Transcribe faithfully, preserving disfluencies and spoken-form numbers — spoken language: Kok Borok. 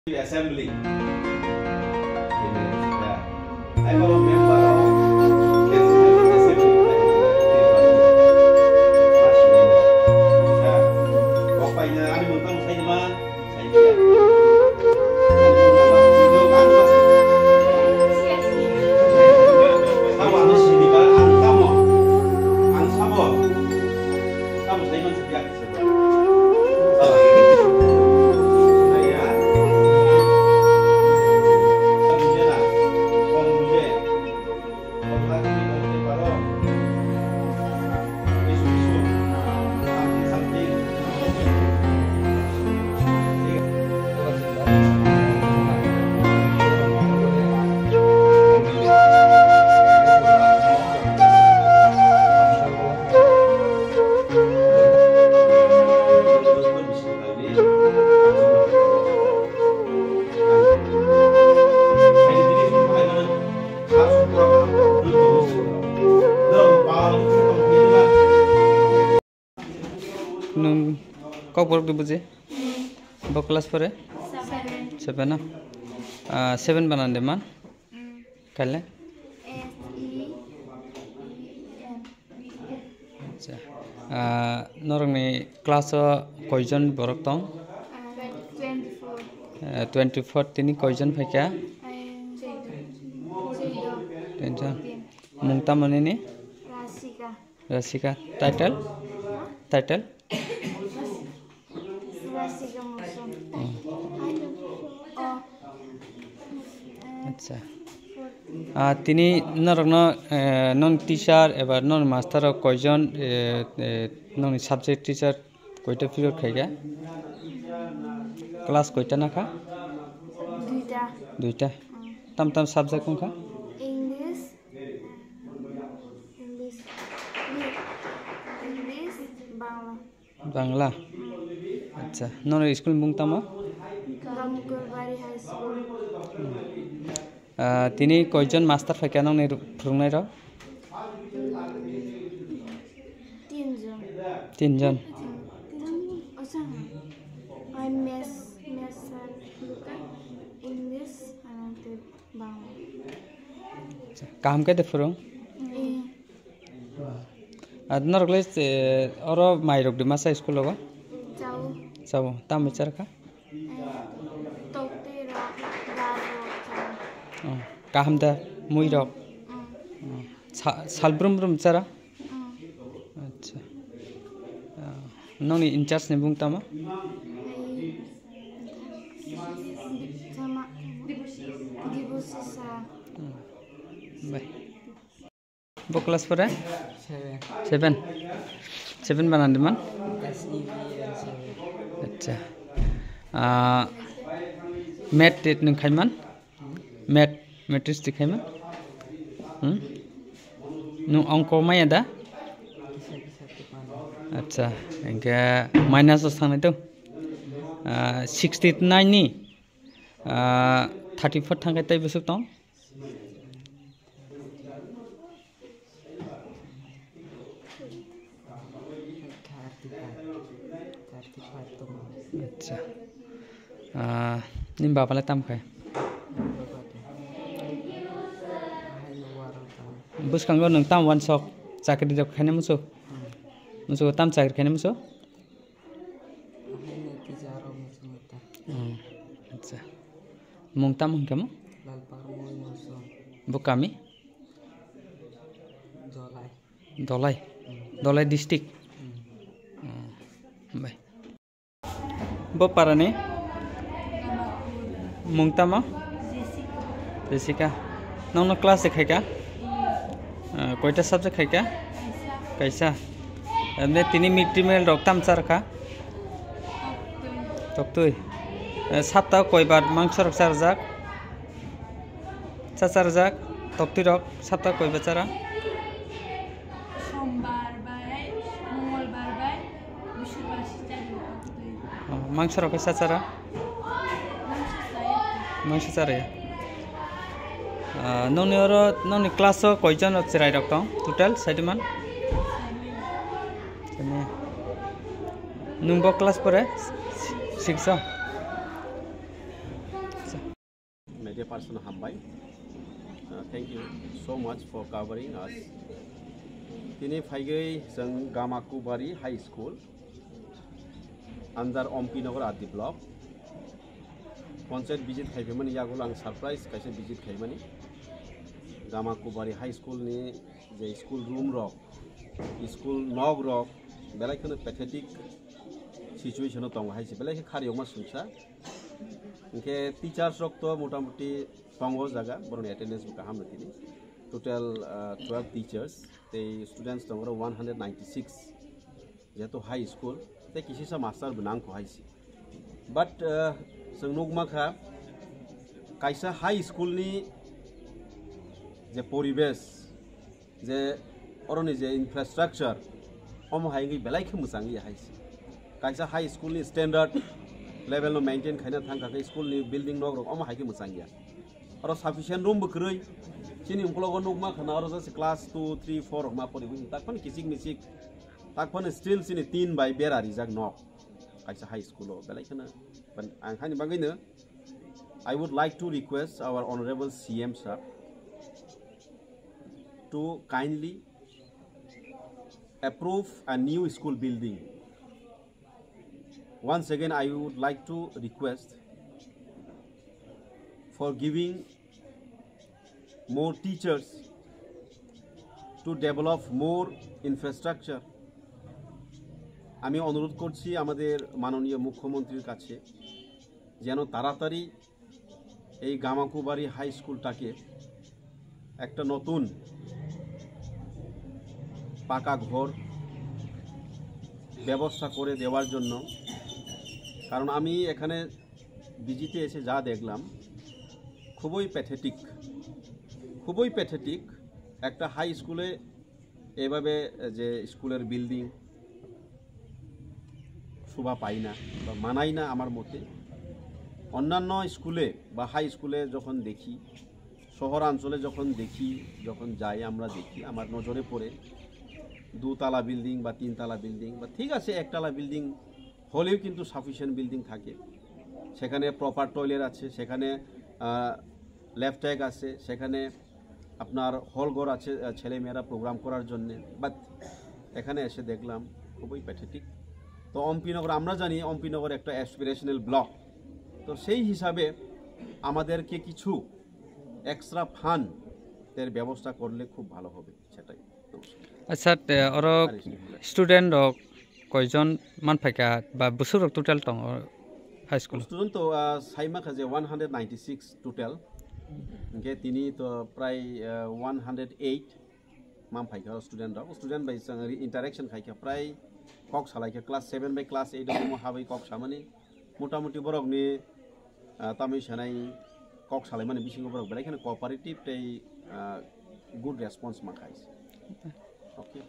Assembly. Ai, babo member of Assembly. Kok paina ani mungkam sai ma, sai ya. Sabo ano sini ba, ang tamo. Ang sabo. Sabo sai man sai ya. Nwng kokborok de buji? Bo class four e? Seven. Seven no? Ah, seven banan de man? Mm. Kaile? S E E N. Acha. Ah, norokni class o koijon borok tong? Ah, twenty-four. Ah, twenty-four tini koijon phaikha? Ai, chwdw. Chwdw. Twenty-one. Mung tamo nini? Rasika. Rasika. Title? Ha? Title? Rasika Muson. Hmm. Ai, oh. Acha. Ah, tini norokno, eh, non teacher eba non master rok koijon, eh, eh, noni subject teacher koita period khaikha? Class koita nakha? Duita. Duita. Hmm. Tam tam subject wngkha? English. English. English, Bangla. Bangla? Acha, noni school ni mung tamo? Gamukurbari High School. Ah, tini koijon master phaikha nongni ru-, phwrwngnai rok? Tinjon. Tinjon. Tinjon. Acha, ai maths, maths sir, English, and Bangla. Acha, kaham khe de phwrwng? Eh. Ar norok le, eh, oro mai rok de masa school o? Chao. Chao, tamo char kha? Eh, toktwi rok, dal rok chao. Oh, kaham da, mui rok? Mm. Oh, sa-, sal brum brum chara? Mm. Acha. Ah, nongni in charge ni bung tamo? Ai, sama, Dibusi sir. Hmm. Bai. Bo class four e? Seven. Seven. Seven banan de man? S E V N seven. Acha. Ah, math tet nwng khai man? Math, matrix tikhaima? Hmm? Nwng ongko maya da? Acha, hingke minus o sangnai to? Ah, sixty nine ni, ah, thirty four thangkhe tei bwswk tong? Acha. Ah, nini baba le tam khai? Bwskango nwng tam wansok chakri rok khaina musu? Musu tam chakri khaina musu? Hmm, acha. Mung tam hwnkhe mo? Bo kami? Dolai. Dolai district? Hmm, bai. Bo parani mung tamo? Jessica. Nongno class se khaika? Ah, koita subject khaika? Kaisa. Emne tini mid day meal rok tam char kha? Toktwi. Eh, sapta koi bar mangso rok charjak? Cha charjak, toktwi rok, sapta koi ba chara? Sombar bai, Mongolbar bai, Busubar si chari toktwi. Oh, mangso rok khe cha chara? Mangso chaya. Mangso chara ya? Ah, nongni oro, nongni class o koi jon rok chwrai rok tong? Total, saidiman? Saiman. Saiman. Nwng bo class pore? Six o? Deparson hambai. Uh, thank you so much for covering us. Tini phaigwi chwng Gamakubari High School under Ompi Nagar R D block. Panchayat visit khaiphaimani yagulo ang surprise kaisa visit khaimani. Gamakubari High School ni je school room rok, school nok rok belai kheno pathetic situation o tongo hai se, belai khe khari yokma sungsa. Hinkhe teachers rok to motamuti tongo jaga, boroni attendance bo kaham no tini. Total, uh, twelve teachers, tei students tongo one hundred ninety six, jehetu high school, tei kisisa master bo nangkho hai se. But, uh, chwng nukma kha, kaisa high school ni je poribesh, je oroni je infrastructure, omo hai wngwi belai khe mwchang ya hai se. Kaisa high school ni standard level no maintain khaina thang kha khe school ni building nok rok omo hai khe mwchang ya. Oro sufficient room bo kwrwi. Chini ukologo nukma khana oro just class two, three, four rok ma pori bui. Takphano kichik michik. Takphano still chini tin bai bera rijak nok. Kaisa high school o belai khana. Ban-, ang hani bagwi no, I would like to request our honorable C M sir to kindly approve a new school building. Once again, I would like to request for giving more teachers to develop more infrastructure. আমি অনুরোধ করছি আমাদের মাননীয় মুখ্যমন্ত্রীর কাছে, যেন তাড়াতাড়ি এই গামাকুবাড়ি হাই স্কুলটাকে একটা নতুন পাকা ঘর ব্যবস্থা করে দেওয়ার জন্য। কারণ আমি এখানে ভিজিটে এসে যা দেখলাম, খুবই প্যাথেটিক, খুবই প্যাথেটিক। একটা হাই স্কুলে এভাবে যে স্কুলের বিল্ডিং শোভা পাই না বা মানাই না আমার মতে। অন্যান্য স্কুলে বা হাই স্কুলে যখন দেখি, শহরাঞ্চলে যখন দেখি, যখন যাই আমরা দেখি, আমার নজরে পড়ে দুতলা বিল্ডিং বা তিনতলা বিল্ডিং বা ঠিক আছে একতলা বিল্ডিং হলেও কিন্তু সাফিসিয়েন্ট বিল্ডিং থাকে, সেখানে প্রপার টয়লেট আছে, সেখানে লেফট ট্যাক আছে, সেখানে আপনার হল ঘর আছে, আহ, ছেলেমেয়েরা প্রোগ্রাম করার জন্যে। বাট এখানে এসে দেখলাম খুবই প্যাথেটিক। তো অম্পিনগর, আমরা জানি অম্পিনগর একটা অ্যাসপিরেশনাল ব্লক, তো সেই হিসাবে আমাদেরকে কিছু এক্সট্রা ফান্ড এর ব্যবস্থা করলে খুব ভালো হবে, সেটাই। নমস্কার। Acha, te oro R student rok koijon manphaikha ba bwswk rok total tongo high school? Student to, ah, saima kha je one hundred ninety six total. Hinkhe tini to prai, ah, one hundred eight manphaikha student rok. Student bai chwng interaction khaikha, prai kok salaikha class seven bai class eight o omo habwi kok samani. Motamuti borokni, ah, tamwi sanai kok salaimani bisingo borok belai kheno cooperative tei, ah, good response mankha. Okay.